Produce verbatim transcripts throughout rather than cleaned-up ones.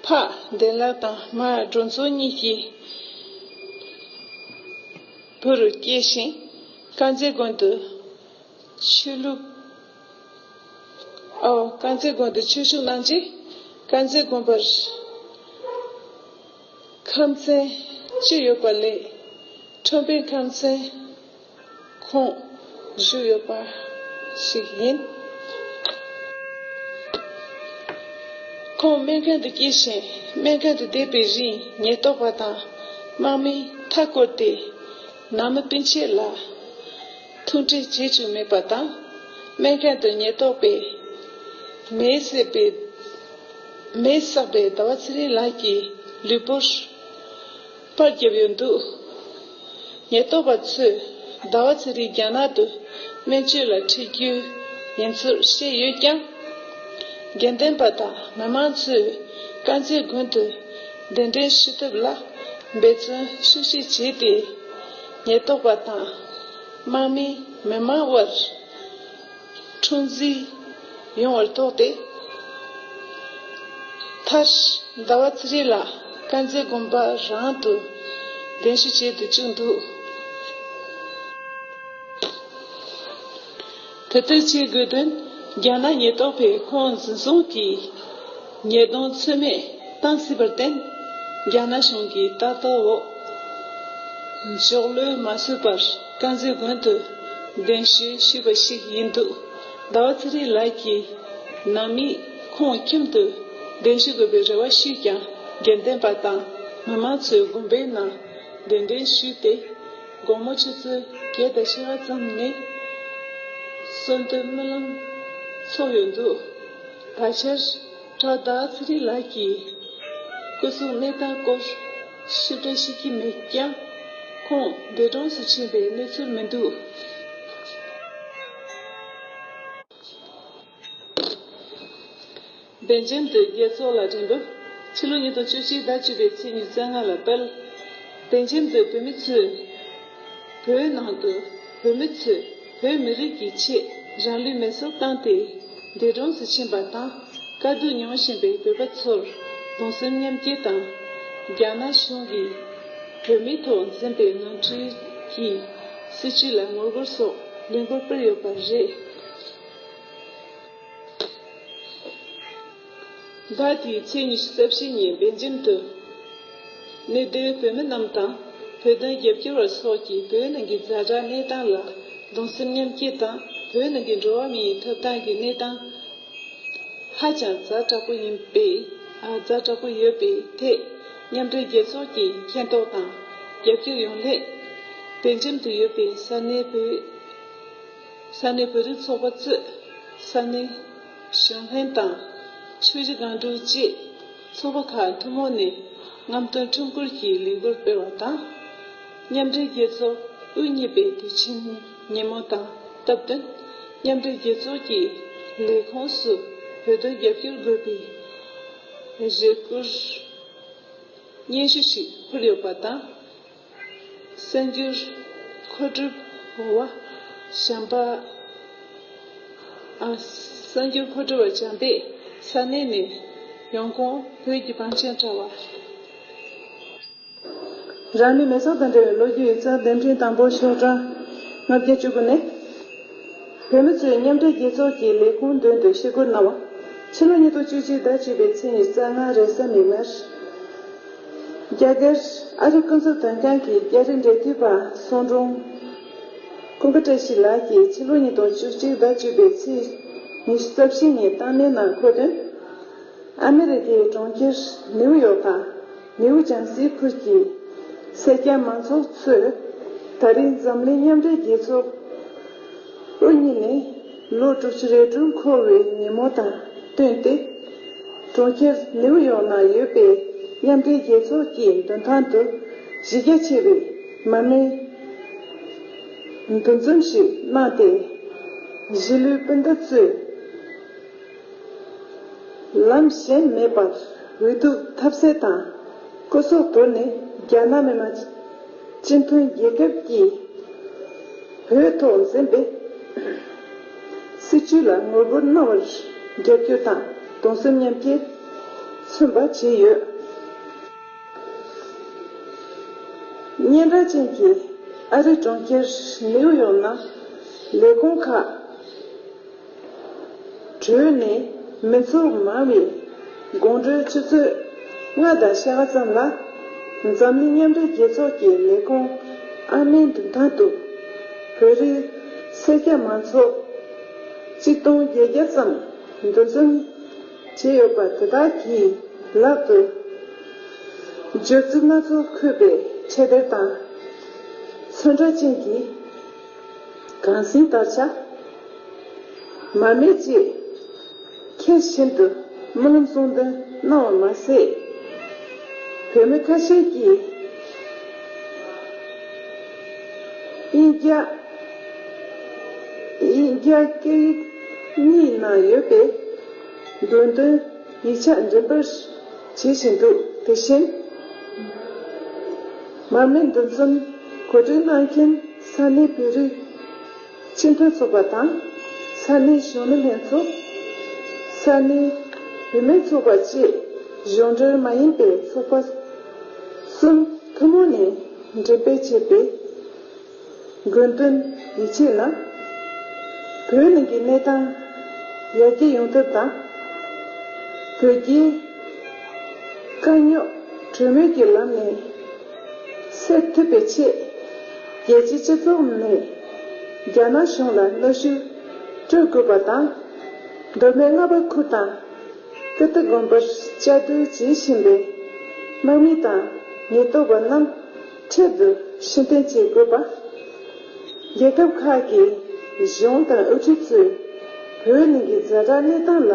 ཕ་བདེ་ལེགས་དང་མ་སྒྲོལ་མཚོ་གཉིས་ཀྱི་བུ་རུ་སྐྱེས་ཤིང་། དཀར་མཛེས་དགོན་དུ་ཆོས་ལུགས། ཨོ། དཀར་མཛེས་དགོན་དུ་ཆོས་ཞུགས་གནང་རྗེས། དཀར་མཛེས་དགོན་པར་ཁམས་ཚན་བཅུ་ཡོད་པ་ལས། ཁྲོན་པའི་ཁམས་ཚན་ཁོངས་བཞུགས་ཡོད་པ་ཞིག་ཡིན། ཁོང་སྨན་ཁང་དུ་སྐྱེས་ཤིང་། སྨན་ཁང་དུ་བསྡད་པའི་རིང་ཉེན་རྟོག་པ་དང་དམག་མིས་མཐའ་བསྐོར་ཏེ། ནང་མི་སྤུན་མཆེད་ལ་ཐུག་འཕྲད་བྱེད་བཅུག་མེད་པ་དང་། སྨན་ཁང་དུ་ཉེན་རྟོག་པས་མེ་བསད་པའི། མེ་བསགས་པའི་ཟླ་བ་ཚེ་རིང་ལགས་ཀྱི་ལུས་པོར་པར་བརྒྱབ་ཡོད་འདུག། ཉེན་རྟོག་པ་ཚོས་ཟླ་བ་ཚེ་རིང་རྒྱ་ནག་ཏུ་སྨན་བཅོས་ལ་ཁྲིད་རྒྱུ་ཡིན་ཚུལ་བཤད་ཡོད་ཀྱང་། དགེ་ལྡན་པ་དང་མི་མང་ཚོས་དཀར་མཛེས་དགོན་དུ་གདན་འདྲེན་ཞུ་ཐབས་ལ་འབད་བརྩོན་ཤུགས་ཆེ་བྱས་ཏེ། ཉེན་རྟོག་པ་དང་དམག་མིས་མི་མང་དབར་འཁྲུག་འཛིང་ཡོང་བར་དོགས་ཏེ། མཐར་ཟླ་བ་ཚེ་རིང་ལགས་དཀར་མཛེས་དགོན་པ་རང་དུ་གདན་ཞུ་བྱེད་དུ་བཅུག་འདུག། དེ་ལྟར་བྱེད་དགོས་དོན། རྒྱ་ནག་ཉེན་རྟོག་པས་ཁོང་འཛིན་བཟུང་གིས་ཉེས་རྡུང་ཚོད་མེད་བཏང་སྲིད་པར་བརྟེན། རྒྱ་ནག་གཞུང་གི་ལྟ་རྟོག་འོག་འཇོག་བློས་མ་བཟོད་པར་དཀར་མཛེས་དགོན་དུ་གདན་ཞུ་ཞུས་པ་ཞིག་ཡིན་འདུག། ཟླ་བ་ཚེ་རིང་ལགས་ཀྱི་ནང་མིས་ཁོང་ཁྱིམ་དུ་གདན་ཞུ་དགོས་པའི་རེ་བ་ཞུས་ཀྱང་། དགེ་ལྡན་པ་དང་མི་མང་ཚོས་དགོན་པའི་ནང་གདན་འདྲེན་ཞུས་ཏེ། དགོང་མོ་ཆུ་ཚོད་བརྒྱད་དང་ཕྱེད་ཀ་ཙམ་ནས་གསོལ་འདེབས་སྨོན་ལམ་ཚོགས་ཡོད་འདུག། ད་ཆར་གྲྭ་བདག་ཚེ་རིང་ལགས་ཀྱི་སྐུ་གཟུགས་གནས་སྟངས་སྐོར་ཞིབ་ཕྲ་ཤེས་ཀྱི་མེད་ཀྱང་། ཁོང་འདས་གྲོངས་སུ་ཕྱིན་པའི་གནས་ཚུལ་མི་འདུག། སྦེལ་ཇམ་དུ་རྒྱལ་ཚོགས་ལ་འགྲན་བུ། ཕྱི་ལོ་ཉིས་སྟོང་བཅུ་གཅིག་ཟླ་བཅུ་པའི་ཚེས་ཉེར་ལྔ་ལ་སྤེལ། སྦེལ་ཇམ་དུ་བོད་མི་ཚོས་བོད་ནང་དུ་བོད་མི་ཚོས་བོད་མི་རིགས་ཀྱི་ཆེད་རང་ལུས་མེ་སྲེག་བཏང་སྟེ་འདས་གྲོངས་སུ་ཕྱིན་པ་དང་། དཀའ་སྡུག་མྱོང་བཞིན་པའི་བོད་པ་ཚོར་གདུང་སེམས་མཉམ་སྐྱེད་དང་། རྒྱ་ནག་གཞུང་གིས་བོད་མིའི་ཐོག་འཛིན་པའི་ནོར་འཁྲུལ་གྱི་སྲིད་བྱུས་ལ་ངོ་རྒོལ་སོགས་ལས་འགུལ་སྤེལ་ཡོད་པ་རེད། ཟླ་འདིའི་ཚེས་ཉི་ཤུ་རྩ་བཞི་ཉིན་སྦེལ་ཇམ་དུ་གནས་སྡོད་བོད་མི་རྣམས་དང་། བོད་དོན་རྒྱབ་སྐྱོར་བ་སོགས་ཀྱིས་བོད་ནང་གི་ཛ་དྲག་གནས་སྟངས་ལ་གདུང་སེམས་མཉམ་སྐྱེད་དང་། བོད་ནང་གི་འགྲོ་བ་མིའི་ཐོབ་ཐང་གི་གནས་སྟངས་ཧ་ཅང་ཛ་དྲག་པོ་ཡིན་པས། ཨ། ཛ་དྲག་པོ་ཡོད་པའི་ཐད་མཉམ་འབྲེལ་རྒྱལ་ཚོགས་ཀྱིས་མཁྱེན་རྟོགས་དང་རྒྱབ་སྐྱོར་ཡོང་སླད། སྦེལ་ཇམ་དུ་ཡོད་པའི་ས་གནས་བོད། ས་གནས་བོད་རིགས་ཚོགས་པ་གཙོས་ས་གནས་གཞོན་ལྷན་དང་ཆུ་བཞི་སྒང་དྲུག་བཅས་ཚོགས་པ་ཁག་ཐུན་མོང་ནས་རྔམ་སྟོན་ཁྲོམ་སྐོར་གྱི་ལས་འགུལ་སྤེལ་བ་དང་། མཉམ་འབྲེལ་རྒྱལ་ཚོགས་དབུ་བརྙེས་པའི་དུས་ཆེན་ཉིན་མོ་དང་སྟབས་བསྟུན། མཉམ་འབྲེལ་རྒྱལ་ཚོགས་ཀྱི་ལས་ཁུངས་སུ་བོད་དོན་རྒྱབ་སྐྱོར་དགོས་པའི་རེ་སྐུལ་སྙན་ཞུ་ཞིག་ཕུལ་ཡོད་པ་དང་། གསར་འགྱུར་མཁོ་སྒྲུབ་པ་བྱམས་པ། ཨ། གསར་འགྱུར་མཁོ་སྒྲུབ་པ་བྱམས་པས་ས་གནས་ནས་ཡོང་ཁུངས་བོད་ཀྱི་བང་ཆེན་དྲ་བ། རང་ལུས་མེ་སྲེག་དང་འབྲེལ་བའི་ལོ་རྒྱུས་ཡིག་ཚགས་འདེམས་ཐོན་དང་པོ་ཤོག་གྲངས་ལྔ་བརྒྱ་བཅུ་དགུ་ནས། བོད་མི་ཚོས་མཉམ་འབྲེལ་རྒྱལ་ཚོགས་ཀྱི་ལས་ཁུངས་མདུན་དུ་ཞི་རྒོལ་གནང་བ། ཕྱི་ལོ་ཉིས་སྟོང་བཅུ་གཅིག་ཟླ་བཅུ་པའི་ཚེས་ཉེར་ལྔ་རེས་གཟའ་མིག་དམར། རྒྱ་གར་ཨ་རི་ཀུན་གསལ་དོན་ཁང་གི་རྒྱ་རིགས་འབྲེལ་མཐུད་པ་གསུང་སྒྲུང་ཀུན་དགའ་བཀྲ་ཤིས་ལགས་ཀྱིས་ཕྱི་ལོ་ཉིས་སྟོང་བཅུ་གཅིག་ཟླ་བཅུ་པའི་ཚེས་ཉི་ཤུ་རྩ་བཞི་ཉིན་བཏང་གནས་ནང་འཁོད་དོན། ཨ་མི་རི་ཀའི་གྲོང་ཁྱེར་ནེའུ་ཡོག་དང་ནེའུ་ཇར་སིའི་ཁུལ་གྱི་སེར་སྐྱ་མང་ཚོགས་ཚོས་ད་རིང་འཛམ་གླིང་མཉམ་འབྲེལ་རྒྱལ་ཚོགས་དབུ་བརྙེས་ནས་ལོ་དྲུག་ཅུ་རེ་དྲུག་འཁོར་བའི་ཉིན་མོ་དང་བསྟུན་ཏེ། གྲོང་ཁྱེར་ནེའུ་ཡོག་ནང་ཡོད་པའི་མཉམ་འབྲེལ་རྒྱལ་ཚོགས་ཀྱི་མདུན་ཐང་དུ་གཞི་རྒྱ་ཆེ་བའི་མར་མེ་འདུ་འཛོམས་ཤིག་གནང་སྟེ། གཞིས་ལུས་སྤུན་ཟླ་ཚོས་ལམ་གཞན་མེད་པར་འོས་བསྡུ་ཐབས་ཟད་དང་སྐུ་སྲོག་དོར་ནས། རྒྱ་ནག་མི་དམངས་སྤྱི་མཐུན་རྒྱལ་ཁབ་ཀྱིས་བོད་ཐོག་འཛིན་པའི་སྲིད་བྱུས་ལ་ངོ་རྒོལ་གནང་བར་རྒྱབ་སྐྱོར་དང་གདུང་སེམས་མཉམ་སྐྱེད་ མཚོན་པ་བྱས་ཡོད། སྙན་གྲགས་ཅན་གྱི་ཨ་རིའི་གྲོང་ཁྱེར་ནེའུ་ཡོག་ནང་ལས་ཁུངས་ཁག་གྲོལ་ནས་མི་ཚོགས་མང་བའི་དགོང་དྲོའི་ཆུ་ཚོད་ལྔ་དང་ཕྱེད་ཀ་ཙམ་ལ། འཛམ་གླིང་མཉམ་འབྲེལ་རྒྱལ་ཚོགས་ཀྱི་ལས་ཁུངས་ཨ་མའི་མདུན་ཐང་དུ་བོད་རིགས་སེར་སྐྱ་མང་ཚོགས་གཅིག་སྟོང་བརྒྱད་བརྒྱ་ཙམ་འདུ་འཛོམས་བྱས་ཡོད་པ་དེ་དག་གི་ལག་ཏུ་བརྗོད་ཚིག་སྣ་ཚོགས་འཁོད་པའི་འཕྲེད་དར་དང་། ཚོན་ཁྲ་ཅན་གྱི་གངས་སེང་དར་ཆ། མར་མེ་བཅས་ཁྱེར་བཞིན་དུ་སྨོན་ལམ་གསུང་འདོན་གནང་བ་མ་ཟད། བོད་མི་ཁ་ཤས་ཀྱིས་དབྱིན་རྒྱ་དབྱིན་རྒྱ་སྐད་ཡིག་གཉིས་ནང་ཡོད་པའི་དགོས་འདུན་ཡིག་ཆ་འགྲེམས་སྤེལ་བྱེད་བཞིན་འདུག་དེ་བཞིན། མར་མེ་འདུ་འཛོམས་གོ་སྒྲིག་གནང་མཁན་ས་གནས་བོད་རིགས་སྤྱི་མཐུན་ཚོགས་པ་དང་། ས་གནས་གཞོན་ནུ་ལྷན་ཚོགས། ས་གནས་བུད་མེད་ཚོགས་པ་བཅས་གཞུང་འབྲེལ་མ་ཡིན་པའི་ཚོགས་པ་གསུམ་ཐུན་མོང་ནས་འགྲེམས་སྤེལ་བྱས་པའི་དགོས་འདུན་ཡིག་ཆའི་ནང་། བོད་ནང་གི་གནས་སྟངས་ཡར་རྒྱས་ཡོང་ཐབས་དང་། བོད་རྒྱའི་དཀའ་རྙོག་གྲོས་མོལ་གྱི་ལམ་ནས་སེལ་ཐུབ་པའི་ཆེད། རྒྱལ་སྤྱིའི་སྤྱི་ཚོགས་ནས་རྒྱ་ནག་གཞུང་ལ་གནོན་ཤུགས་སྤྲོད་དགོས་པ་དང་། མདོ་སྨད་རྔ་པ་ཁུལ་དང་། ཀིརྟི་དགོན་པར་བཅའ་སྡོད་བྱེད་བཞིན་པའི་དམག་མི་དང་ཉེན་རྟོག་པ་རྣམས་འཕྲལ་དུ་ཕྱིར་འཐེན་བྱེད་དགོས་པ། རྒྱལ་ཁབ་ཁག་གི་གཞུང་དང་དབུ་ཁྲིད་ཚོས་བོད་ནང་གི་ཛ་དྲག་གནས་སྟངས་ལ་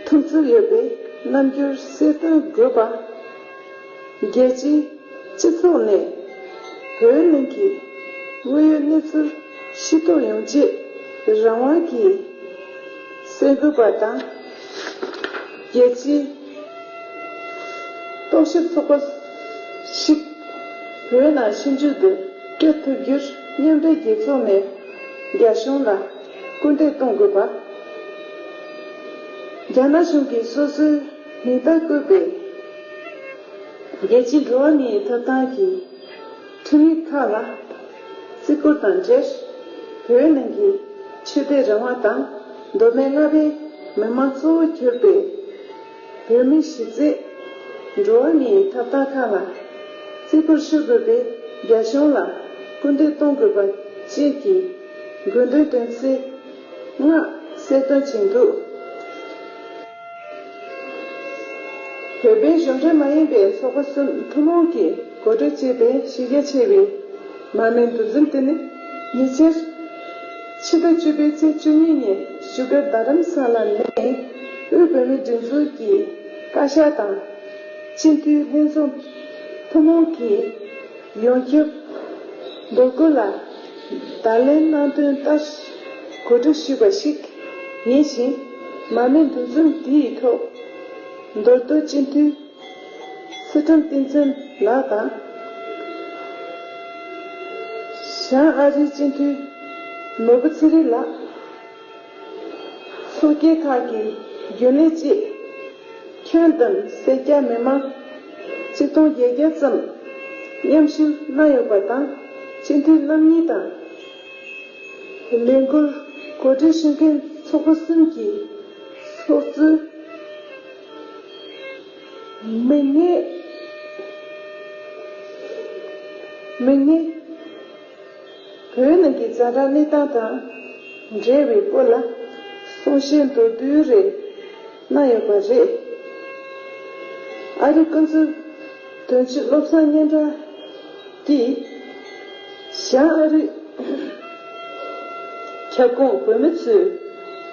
ཐུགས་འཚབ་ཡོད་པའི་རྣམ་འགྱུར་གསལ་སྟོན་དགོས་པ། རྒྱལ་སྤྱིའི་སྤྱི་ཚོགས་ནས་བོད་ནང་གི་དངོས་ཡོད་གནས་ཚུལ་ཤེས་རྟོགས་ཡོང་ཆེད་རང་དབང་གིས་གསན་དགོས་པ་དང་། རྒྱལ་སྤྱིའི་རྟོག་ཞིབ་ཚོགས་པ་ཞིག་བོད་ནང་ཞིབ་འཇུག་ཏུ་སྤྲོད་ཐུབ་རྒྱུར་མཉམ་འབྲེལ་རྒྱལ་ཚོགས་ནས་རྒྱ་གཞུང་ལ་སྐུལ་འདེད་གཏོང་དགོས་པ། རྒྱ་ནག་གཞུང་གིས་སོ་སོའི་མིང་རྟགས་བཀོད་པའི་རྒྱལ་སྤྱིའི་འགྲོ་བ་མིའི་ཐོབ་ཐང་གི་ཁྲིམས་ཡིག་ཁག་ལ་བརྩི་བཀུར་དང་འབྲེལ། བོད་ནང་གི་ཆོས་དད་རང་དབང་དང་། མདོ་སྨད་རྔ་པའི་མི་མང་གཙོ་བོ་གྱུར་པའི་བོད་མིའི་གཞི་རྩའི་འགྲོ་བ་མིའི་ཐོབ་ཐང་ཁག་ལ་བརྩི་བཀུར་ཞུ་དགོས་པའི་རྒྱ་གཞུང་ལ་སྐུལ་འདེད་གཏོང་དགོས་པ་བཅས་ཀྱི་དགོས་འདུན་དོན་ཚན་ལྔ་གསལ་སྟོན་བྱས་འདུག་བོད་པའི་གཞུང་འབྲེལ་མ་ཡིན་པའི་ཚོགས་པ་གསུམ་ཐུན་མོང་གིས་གོ་སྒྲིག་བྱས་པའི་གཞི་རྒྱ་ཆེ་བའི་མར་མེའི་འདུ་འཛོམས་དེ་ནི་ཉེ་ཆར་ཕྱི་ཟླ་བཅུ་པའི་ཚེས་བཅུ་གཉིས་ཉིན་བཞུགས་སྒར་རྡ་རམ་ས་ལ་ནས་དབུས་བོད་མིའི་སྒྲིག་འཛུགས་ཀྱི་བཀའ་ཤག་དང་སྤྱི་འཐུས་ལྷན་འཛོམས་ཐུན་མོང་གིས་ཡོངས་ཁྱབ་འབོད་སྐུལ་ལ་བརྡ་ལན་གནང་དོན་ལྟར་གོ་སྒྲིག་ཞུས་པ་ཞིག་ཡིན་ཞིང་། མར་མེའི་འདུ་འཛོམས་འདིའི་ཐོག་མདོ་སྟོད་སྤྱི་འཐུས་ཚུལ་ཁྲིམས་བསྟན་འཛིན་ལགས་དང་། བྱང་ཨ་རིའི་སྤྱི་འཐུས་ནོར་བུ་ཚེ་རིང་ལགས། ཚོགས་སྐྱིད་ཁག་གི་རྒྱུན་ལས་བཅས་ཁྱོན་བསྡོམས་སེར་སྐྱ་མི་མང་གཅིག་སྟོང་བརྒྱད་བརྒྱ་ཙམ་མཉམ་ཞུགས་གནང་ཡོད་པ་དང་། སྤྱི་འཐུས་རྣམ་གཉིས་དང་། ལས་འགུལ་གོ་སྒྲིག་ཞུ་མཁན་ཚོགས་པ་གསུམ་གྱི་ཚོགས་གཙོས། མིག་སྔའི་མིག་སྔའི་བོད་ནང་གི་ཛ་དྲག་གནས་སྟངས་དང་འབྲེལ་བའི་སྐོར་ལ་གསུང་བཤད་མདོར་བསྡུས་རེ་གནང་ཡོད་པ་རེད། ཨ་རིའི་ཀུན་གསལ་དོན་གཅོད་བློ་བཟང་སྙན་གྲགས་ཀྱིས་བྱང་ཨ་རིའི་ཁྱབ་ཁོངས་བོད་མི་ཚོས་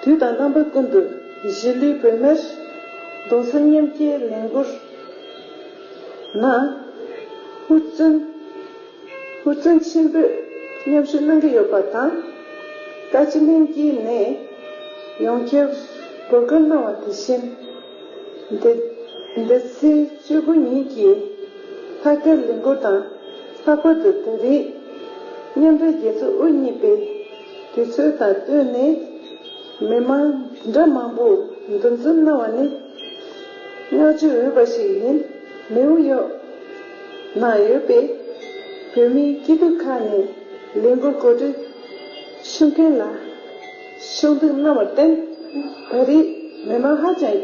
དུས་དང་རྣམ་པ་ཀུན་ཏུ་གཞིས་ལུས་བོད་མིར་གདུང་སེམས་མཉམ་སྐྱེད་ལས་འགུལ་ནང་ཧུར་བརྩོན་ཧུར་བརྩོན་ཆེན་པོས་མཉམ་ཞུགས་གནང་གི་ཡོད་པ་དང་། བཀའ་སྤྱི་ལྷན་དཀྱིལ་ནས་ཡོངས་ཁྱབ་འབོད་སྐུལ་གནང་བ་དེ་བཞིན། འདི་འདི་ཚེས་བཅུ་དགུ་ཉིན་གྱི་ལྷག་དཀར་ལས་འགུལ་དང་། ལྷག་པར་དུ་ད་རེས་མཉམ་འབྲེལ་རྒྱལ་ཚོགས་དབུ་བརྙེས་པའི་དུས་ཚོད་དང་བསྟུན་ནས། མི་མང་འདྲ་མང་པོ་འདུ་འཛོམས་གནང་བ་ནི། བསྔགས་བརྗོད་འོས་པ་ཞིག་ཡིན། ནིའུ་ཡོག་ནང་ཡོད་པའི་བོད་མིའི་སྐྱིད་སྡུག་ཁག་ནས་ལས་འགུལ་གོ་སྒྲིག་ཞུ་མཁན་ལ་ཤུགས་འདེགས་གནང་བར་བརྟེན། ད་རེས་མི་མང་ཧ་ཅང་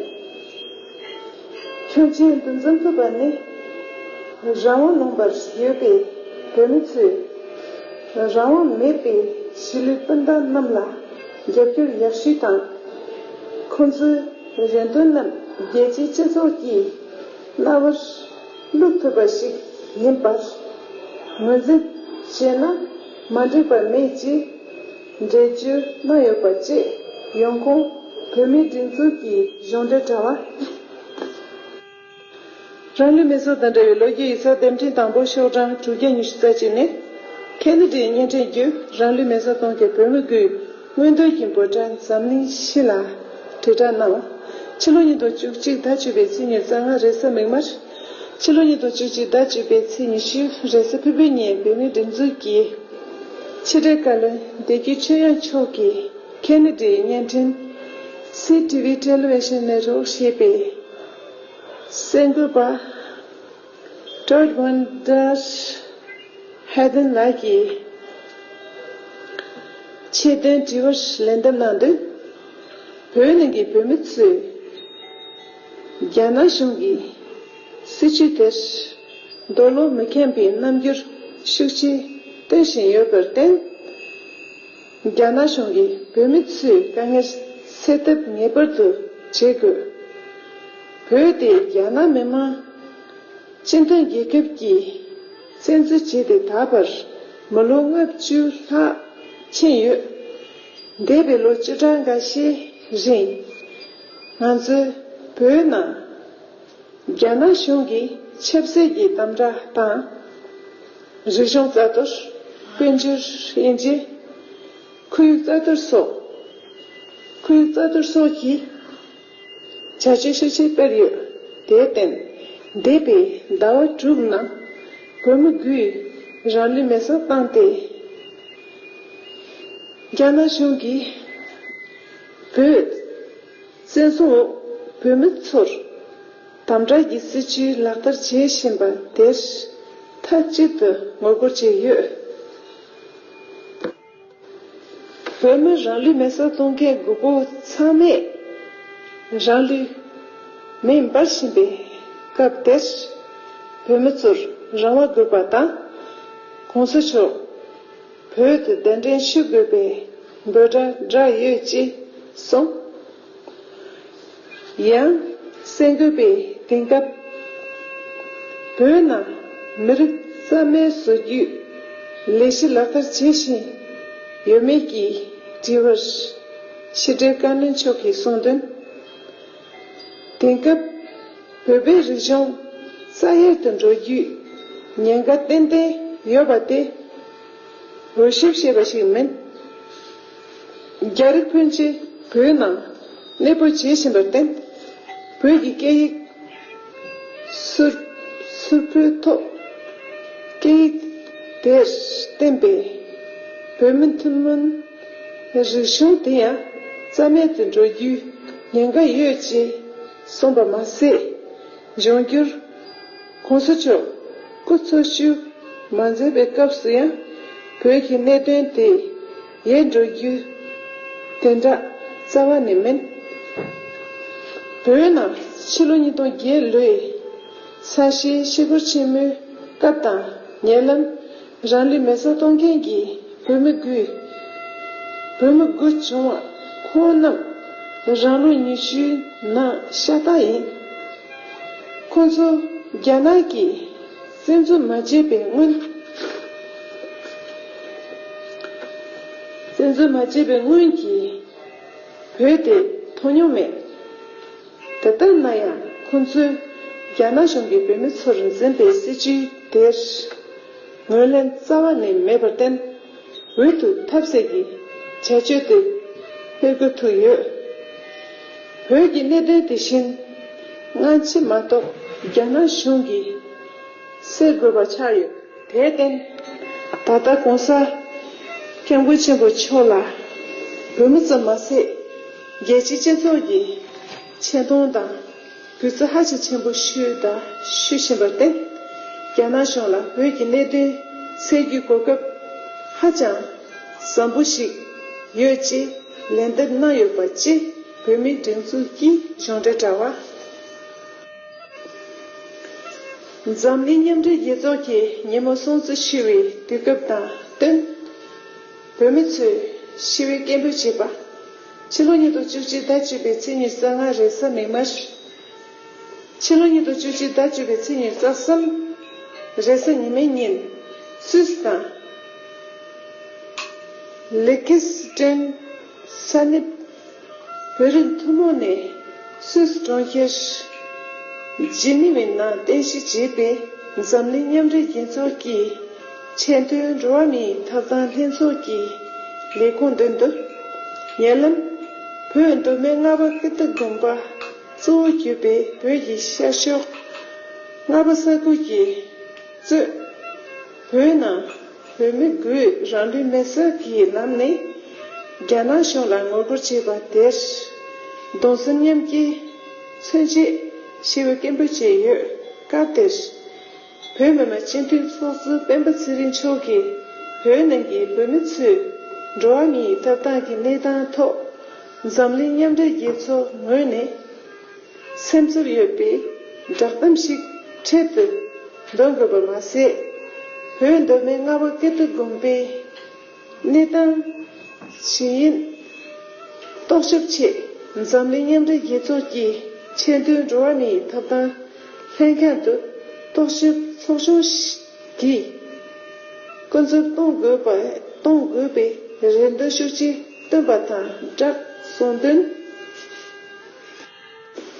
ཁྱོན་ཆེན་འདུ་འཛོམས་ཐུབ་པ་ནི། རང་དབང་ལུང་པར་ཡོད་པའི་བོད་མི་ཚོས་རང་དབང་མེད་པའི་གཞིས་ལུས་སྤུན་ཟླ་རྣམས་ལ་རྒྱབ་སྐྱོར་ཡག་ཤོས་དང་། ཁོང་ཚོའི་རེ་འདུན་རྣམས་རྒྱལ་སྤྱིའི་སྤྱི་ཚོགས་ཀྱི་རྣ་བར་བླུག་ཐུབ་པ་ཞིག་ཡིན་པར་ངོས་འཛིན་བྱས་ན་མ་འགྲིག་པ་མེད་ཅེས་འགྲེལ་བརྗོད་གནང་ཡོད་པ་བཅས་ཡོང་ཁུངས་བོད་མིའི་སྒྲིག་འཛུགས་ཀྱི་གཞུང་འབྲེལ་དྲ་བ། རང་ལུས་མེ་སྲེག་དང་འབྲེལ་བའི་ལོ་རྒྱུས་ཡིག་ཚགས་དེབ་ཕྲེང་དང་པོ་ཤོག་གྲངས་དྲུག་བརྒྱ་ཉི་ཤུ་རྩ་གཅིག་ནས། ཁེ་ནེ་ཌིའི་བརྙན་འཕྲིན་བརྒྱུད་རང་ལུས་མེ་སྲེག་གཏོང་མཁན་བོད་མི་དགུའི་མངོན་འདོད་ཀྱི་འབོད་སྒྲ་འཛམ་གླིང་སྤྱི་ལ་དྲིལ་བསྒྲགས་གནང་། ཕྱི་ལོ་ཉིས་སྟོང་བཅུ་གཅིག་ཟླ་བཅུ་པའི་ཚེས་ཉེར་ལྔ་རེས་གཟའ་མིག་དམར། ཕྱི་ལོ་ཉིས་སྟོང་བཅུ་གཅིག་ཟླ་བཅུ་པའི་ཚེས་ཉི་ཤུ་རེས་གཟའ་ཕུར་བུའི་ཉིན་བོད་མིའི་སྒྲིག་འཛུགས་ཀྱི་ཕྱི་དྲིལ་བཀའ་བློན་བདེ་སྐྱིད་ཆོས་དབྱངས་མཆོག་གིས་ཁེ་ནེ་ཌིའི་བརྙན་འཕྲིན་སི་ཊི་ཝི་ཊེ་ལི་ཝི་ཤན་ནེ་ཊི་ཝརྐ་ཞེས་པའི་གསར་འགོད་པ་ཊོཌ་ཝན་ཌར་ཧེ་ཌེན་ལགས་ཀྱིས་ཆེད་དོན་དྲི་བར་ལན་འདེབས་གནང་དོན། བོད་ནང་གི་བོད་མི་ཚོས་རྒྱ་ནག་གཞུང་གི་སྲིད་བྱུས་དེར་འདོད་བློ་མི་ཁེངས་པའི་རྣམ་འགྱུར་ཤུགས་ཆེ་སྟོན་བཞིན་ཡོད་པར་བརྟེན། རྒྱ་ནག་གཞུང་གིས་བོད་མི་ཚོའི་དཀའ་ངལ་སེལ་ཐབས་ངེས་པར་དུ་བྱེད་དགོས། བོད་དེ་རྒྱ་ནག་མི་དམངས་སྤྱི་མཐུན་རྒྱལ་ཁབ་ཀྱིས་བཙན་འཛུལ་བྱས་ཏེ་ད་བར་མི་ལོ་ལྔ་བཅུ་ལྷག་ཕྱིན་ཡོད། འདས་པའི་ལོ་བཅུ་ཕྲག་འགའ་ཤས་རིང་ང་ཚོས་བོད་ནང་རྒྱ་ནག་གཞུང་གི་ཆབ་སྲིད་ཀྱི་དམ་དྲག་དང་། རིག་གཞུང་རྩ་གཏོར། དཔལ་འབྱོར་དབྱེ་འབྱེད། ཁོར་ཡུག་རྩ་གཏོར་སོགས། ཁོར་ཡུག་རྩ་གཏོར་སོགས་ཀྱི་བྱ་སྤྱོད་ཤུགས་ཆེ་སྤེལ་ཡོད། དེར་བརྟེན། འདས་པའི་ཟླ་བ་དྲུག་ནང་བོད་མི་དགུས་རང་ལུས་མེ་སྲེག་བཏང་སྟེ། རྒྱ་ནག་གཞུང་གིས་བོད་བཙན་བཟུང་འོག་བོད་མི་ཚོར་དམ་དྲག་གི་སྲིད་བྱུས་ལག་བསྟར་བྱེད་བཞིན་པ་དེར་མཐའ་གཅིག་ཏུ་ངོ་རྒོལ་བྱས་ཡོད། བོད་མི་རང་ལུས་མེ་སྲེག་གཏོང་མཁན་དགུ་པོ་ཚང་མས་རང་ལུས་མེ་འབར་བཞིན་པའི་སྐབས་དེར། བོད་མི་ཚོར་རང་དབང་དགོས་པ་དང་། གོང་ས་མཆོག་བོད་དུ་གདན་འདྲེན་ཞུ་དགོས་པའི་འབོད་སྒྲ་བསྒྲགས་ཡོད་ཅེས་གསུངས། ཡང་། གསར་འགོད་པས་དེང་སྐབས་བོད་ནང་མི་རིགས་རྩ་མེད་བཟོ་རྒྱུའི་ལས་གཞི་ལག་བསྟར་བྱེད་བཞིན་ཡོད་མེད་ཀྱི་དྲི་བར་ཕྱི་དྲིལ་བཀའ་བློན་མཆོག་གིས་གསུངས་དོན། དེང་སྐབས་བོད་པའི་རིག་གཞུང་རྩ་ཡལ་དུ་འགྲོ་རྒྱུའི་ཉེན་ཁ་ཏན་ཏན་ཡོད་པ་དེ་འོས་ཤོབ་བཤད་པ་ཞིག་མིན། རྒྱ་རིགས་ཕོན་ཆེ་བོད་ནང་གནས་སྤོ་བྱེད་བཞིན་པར་བརྟེན། བོད་ཀྱི་སྐད་ཡིག་ཟུར་ཟུར་ཕུད་ཐོག་སྐད་ཡིག་དེར་བརྟེན་པའི་བོད་མི་ཐུན་མོང་རིག་གཞུང་དེ་ཡང་རྩ་མེད་དུ་འགྲོ་རྒྱུའི་ཉེན་ཁ་ཡོད་ཅེས་གསུངས་པ་མ་ཟད། འབྱུང་འགྱུར་གོང་ས་མཆོག་སྐུ་འཚོ་བཅུད་མ་མཛད་པའི་སྐབས་སུ་ཡང་བོད་ཀྱི་གནད་དོན་དེ་ཡལ་འགྲོ་རྒྱུ་དེ་འདྲ་རྩ་བ་ནས་མིན། བོད་ནང་ཕྱི་ལོ་ཉིས་སྟོང་བརྒྱད་ལོའི་ས་གཞིའི་ཞི་རྒོལ་ཆེན་མོའི་སྐབས་དང་ཉེ་ལམ་རང་ལུས་མེ་སྲེག་གཏོང་མཁན་གྱི་བོད་མི་དགུས་བོད་མི་དགུ་བྱུང་བ་ཁོང་རྣམས་རང་ལོ་ཉི་ཤུའི་ནང་ཤ་སྟག་ཡིན། ཁོང་ཚོ་རྒྱ་ནག་གིས་བཙན་འཛུལ་མ་བྱས་པའི་སྔོན། བཙན་འཛུལ་མ་བྱས་པའི་སྔོན་གྱི་བོད་དེ་མཐོང་མྱོང་མེད། དེ་ལྟར་ན་ཡང་ཁོང་ཚོས་རྒྱ་ནག་གཞུང་གིས་བོད་མི་ཚོར་འཛིན་པའི་སྲིད་བྱུས་དེར་ངོས་ལེན་རྩ་བ་ནས་མེད་པར་བརྟེན། འོས་བསྡུ་ཐབས་ཟད་ཀྱི་བྱ་སྤྱོད་དེ་སྤེལ་དགོས་ཐུག་ཡོད། བོད་ཀྱི་གནད་དོན་དེ་བཞིན་སྔ་ཕྱི་མ་གཏོགས་རྒྱ་ནག་གཞུང་གིས་སེལ་དགོས་པ་ཆགས་ཡོད། དེར་བརྟེན། ད་ལྟ་༸གོང་ས་༸སྐྱབས་མགོན་ཆེན་པོ་མཆོག་ལ་བོད་མི་ཙམ་མ་ཟད། རྒྱལ་སྤྱིའི་སྤྱི་ཚོགས་ཀྱི་ཆེ་མཐོང་དང་ གུས་བརྩི་ཧ་ཅང་ཆེན་པོ་ཞུས་དང་ཞུ་བཞིན་པར་བརྟེན། རྒྱ་ནག་གཞུང་ལ་བོད་ཀྱི་གནད་དོན་སེལ་རྒྱུའི་གོ་སྐབས་ཧ་ཅང་བཟང་པོ་ཞིག་ཡོད་ཅེས་ལན་འདེབས་གནང་ཡོད་པ་བཅས་བོད་མིའི་སྒྲིག་འཛུགས་ཀྱི་གཞུང་འབྲེལ་དྲ་བ། འཛམ་གླིང་མཉམ་འབྲེལ་རྒྱལ་ཚོགས་ཀྱི་ཉིན་མོ་སྲུང་བརྩི་ཞུ་བའི་དུས་སྐབས་དང་བསྟུན། བོད་མི་ཚོས་ཞི་བའི་སྐད་འབོད་བྱས་པ། ཕྱི་ལོ་ཉིས་སྟོང་བཅུ་གཅིག་ཟླ་བཅུ་པའི་ཚེས་ཉི་ཤུ་རྩ་ལྔ་རེས་གཟའ་མིག་དམར། ཕྱི་ལོ་ཉིས་སྟོང་བཅུ་གཅིག་ཟླ་བཅུ་པའི་ཚེས་ཉི་ཤུ་རྩ་གསུམ་རེས་གཟའ་ཉི་མའི་ཉིན་སུད་སི་དང་ལི་ཁི་སི་ཏན་ས་གནས་བོད་རིགས་ཐུན་མོང་ནས་སུད་སི་གྲོང་ཁྱེར་ཇི་ནི་ཝའི་ནང་རྟེན་གཞི་བྱས་པའི་འཛམ་གླིང་མཉམ་འབྲེལ་རྒྱལ་ཚོགས་ཀྱི་ཆེས་མཐོའི་འགྲོ་བ་མིའི་ཐོབ་ཐང་ལྷན་ཚོགས་ཀྱི་ལས་ཁུངས་མདུན་དུ། ཉེ་ལམ་བོད་མདོ་སྨད་རྔ་བ་ཀིརྟི་དགོན་པ་གཙོ་བོ་གྱུར་པའི་བོད་ཀྱི་ཤར་ཕྱོགས་རྔ་བ་ས་ཁུལ་གྱི་གཙོས་བོད་ནང་བོད་མི་དགུས་རང་ལུས་མེར་བསྲེགས་ཀྱི་ལམ་ནས་རྒྱ་ནག་གཞུང་ལ་ངོ་རྒོལ་བྱས་པ་དེར་གདུང་སེམས་མཉམ་སྐྱེད་མཚོན་ཆེད་ཞི་བའི་སྐད་འབོད་བྱས་ཡོད། སྐབས་དེར་བོད་མི་མང་སྤྱི་འཐུས་ཚོགས་གཙོ་སྤེན་པ་ཚེ་རིང་མཆོག་གིས་བོད་ནང་གི་བོད་མི་ཚོས་འགྲོ་བ་མིའི་ཐོབ་ཐང་གི་གནས་སྟངས་ཐོག་འཛམ་གླིང་མཉམ་འབྲེལ་རྒྱལ་ཚོགས་ངོས་ནས། སེམས་འཚབ་ཡོད་པའི་བསྒྲགས་གཏམ་ཞིག་འཕྲལ་དུ་འདོན་དགོས་པ་མ་ཟད། བོད་མདོ་སྨད་རྔ་བ་ཀིརྟི་དགོན་པའི་གནས་སྟངས་ཇི་ཡིན་རྟོག་ཞིབ་ཆེད་འཛམ་གླིང་མཉམ་འབྲེལ་རྒྱལ་ཚོགས་ཀྱི་ཆེས་མཐོའི་འགྲོ་བ་མིའི་ཐོབ་ཐང་ལྷན་ཁང་དུ་རྟོག་ཞིབ་ཚོགས་ཆུང་ཞིག་གིས་སྐུ་འཛུགས་གཏོང་དགོས་པ་གཏོང་དགོས་པའི་རེ་འདུན་ཤུགས་ཆེ་བཏོན་པ་དང་སྦྲགས་གསུངས་དོན།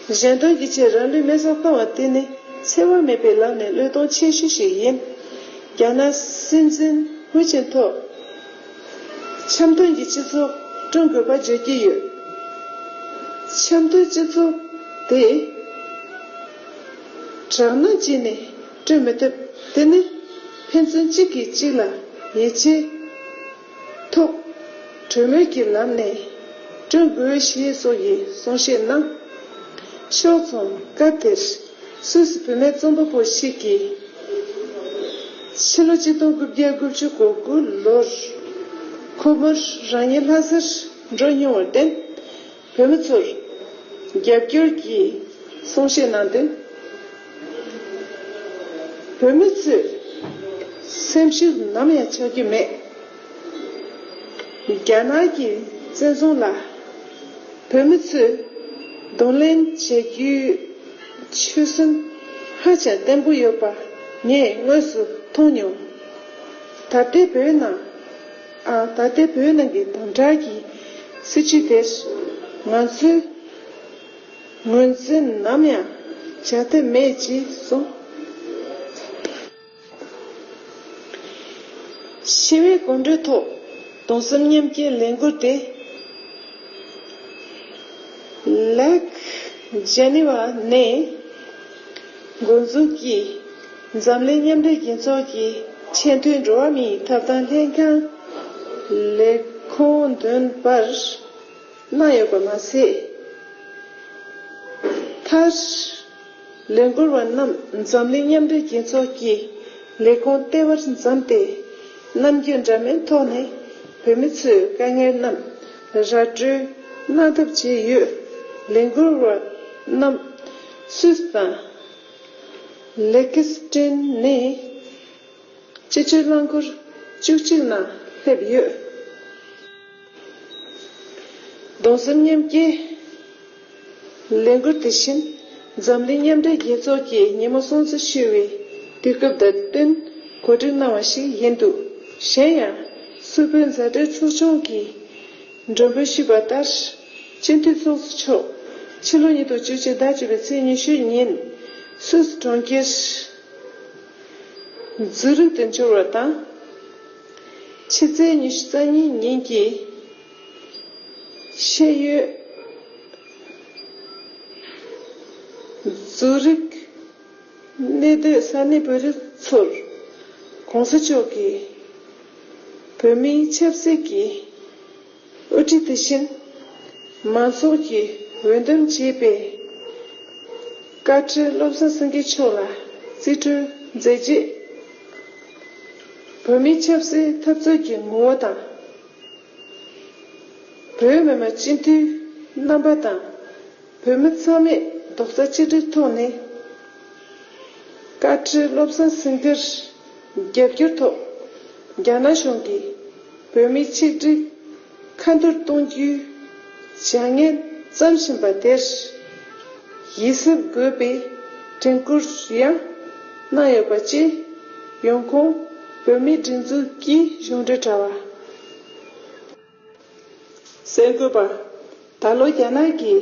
གཞན་དོན་གྱི་ཆེད་རང་ལུས་མེར་སྲེག་བཏང་བ་དེ་ནི་འཚེ་བ་མེད་པའི་ལམ་ནས་བློས་གཏོང་ཆེ་ཤོས་ཤིག་ཡིན། རྒྱ་ནག་སྲིད་འཛིན་ཧུའུ་ཅིན་ཐོག་འཆམ་མཐུན་གྱི་སྤྱི་ཚོགས་བསྐྲུན་དགོས་པ་བརྗོད་ཀྱི་ཡོད། འཆམ་མཐུན་སྤྱི་ཚོགས་དེ་དྲག་སྣང་བྱས་ནས་བསྐྲུན་མི་ཐུབ། དེ་ནི་ཕན་ཚུན་གཅིག་གིས་གཅིག་ལ་ཡིད་ཆེས། ཐོག་གྲོས་མོལ་གྱི་ལམ་ནས་བསྐྲུན་དགོས་ཞེས་སོགས་ཀྱི་གསུང་བཤད་གནང་། ཕྱོགས་མཚུངས་སྐབས་དེར་སུད་སི་བུད་མེད་རྩོམ་པ་པོ་ཞིག་གིས་ཕྱི་ལོ་ཆིག་སྟོང་དགུ་བརྒྱ་དགུ་བཅུ་གོ་དགུ་ལོར་ཁོ་མོར་རང་ཉིད་ལྷ་སར་འགྲོ་མྱོང་བར་བརྟེན། བོད་མི་ཚོར་རྒྱབ་སྐྱོར་གྱི་གསུང་བཤད་གནང་དོན། བོད་མི་ཚོས་སེམས་ཤུགས་ནམ་ཡང་ཆག་རྒྱུ་མེད། རྒྱ་ནག་གི་བཙན་བཟུང་ལ་བོད་མི་ཚོས་གདོང་ལེན་བྱེད་རྒྱུའི་ཆོད་སེམས་ཧ་ཅང་བརྟན་པོ་ཡོད་པ་ངས་དངོས་སུ་མཐོང་མྱོང་། ད་ལྟའི་བོད་ནང་ཨ་ད་ལྟའི་བོད་ནང་གི་དམ་དྲག་གི་སྲིད་བྱུས་དེར་ང་ཚོས་ངོས་འཛིན་ནམ་ཡང་བྱ་ཐབས་མེད་ཅེས་གསུངས། ཞི་བའི་གོམ་བགྲོད་ཐོག་གདུང་སེམས་མཉམ་སྐྱེད་ལས་འགུལ་དེ། ལེག་ཇེ་ནི་ཝ་ནས་འགོ་འཛུགས་ཀྱིས་འཛམ་གླིང་མཉམ་འབྲེལ་རྒྱལ་ཚོགས་ཀྱི་ཆེས་མཐོའི་འགྲོ་བ་མིའི་ཐོབ་ཐང་ལྷན་ཁང་ལས་ཁུངས་འདོན་པར་གནང་ཡོད་པ་མ་ཟད། མཐར། ལས་འགུལ་བ་རྣམས་འཛམ་གླིང་མཉམ་འབྲེལ་རྒྱལ་ཚོགས་ཀྱི་ལས་ཁུངས་ལྟེ་བར་འཛོམས་ཏེ། རྣམ་འགྱུར་འདྲ་མིན་ཐོག་ནས་བོད་མི་ཚོའི་དཀའ་ངལ་རྣམས་ར་སྤྲོད་གནང་ཐབས་བྱས་ཡོད། ལས་འགུལ་བ་རྣམས་སུད་སི་དང་ལེ་ཁི་སི་ཏན་ནས་སྤྱི་སྤྱོད་རླངས་འཁོར་བཅུ་གཅིག་ནང་སླེབས་ཡོད། གདུང་སེམས་མཉམ་སྐྱེད་ལས་འགུལ་དེ་བཞིན་འཛམ་གླིང་མཉམ་འབྲེལ་རྒྱལ་ཚོགས་ཀྱི་ཉིན་མོ་སྲུང་བརྩི་ཞུ་བའི་དུས་སྐབས་དང་བསྟུན་གོ་སྒྲིག་གནང་བ་ཞིག་ཡིན་འདུག་གཞན་ཡང་སུད་བོད་མཛའ་འབྲེལ་ཚོགས་ཆུང་གིས་མགྲོན་འབོད་ཞུས་པ་ལྟར། སྤྱི་འཐུས་ཚོགས་གཙོ་མཆོག་ཕྱི་ལོ་ཉིས་སྟོང་བཅུ་གཅིག་ཟླ་བཅུ་པའི་ཚེས་ཉི་ཤུ་ཉིན་སུད་སི་གྲོང་ཁྱེར་ཛུ་རིག་ཏུ་འབྱོར་བ་དང་། ཕྱི་ཚེས་ཉི་ཤུ་རྩ་གཉིས་ཉིན་གྱི་ཤེས་ཡོན་ཛུ་རིག་གནས་སྡོད་ས་གནས་བོད་རིགས་ཚོར་༸གོང་ས་མཆོག་གིས་བོད་མིའི་ཆབ་སྲིད་ཀྱི་དབུ་ཁྲིད་དེ་བཞིན་མང་ཚོགས་ཀྱིས་འོས་འདེམས་བྱས་པའི་ བཀའ་ཁྲི་བློ་བཟང་སེང་གེ་མཆོག་ལ་རྩིས་སྤྲོད་མཛད་རྗེས། བོད་མིའི་ཆབ་སྲིད་འཐབ་རྩོད་ཀྱི་ངོ་བོ་དང་། བོད་མི་མང་སྤྱི་འཐུས་རྣམ་པ་དང་བོད་མི་ཚང་མས་རྡོག་རྩ་གཅིག་སྒྲིལ་ཐོག་ནས། བཀའ་ཁྲི་བློ་བཟང་སེང་གེར་རྒྱབ་སྐྱོར་ཐོག་རྒྱ་ནག་གཞུང་གིས་བོད་མིའི་ཆིག་སྒྲིལ་ཁ་འཐོར་གཏོང་རྒྱུའི་བྱ་ངན་བརྩམས་བཞིན་པ་དེར་ཡིད་སེམས་དགོས་པའི་དྲན་སྐུལ་ཡང་གནང་ཡོད་པ་བཅས། ཡོང་ཁུངས་བོད་མིའི་སྒྲིག་འཛུགས་ཀྱི་གཞུང་འབྲེལ་དྲ་བ། གསར་འགོད་པ། ད་ལོ་རྒྱ་ནག་གི་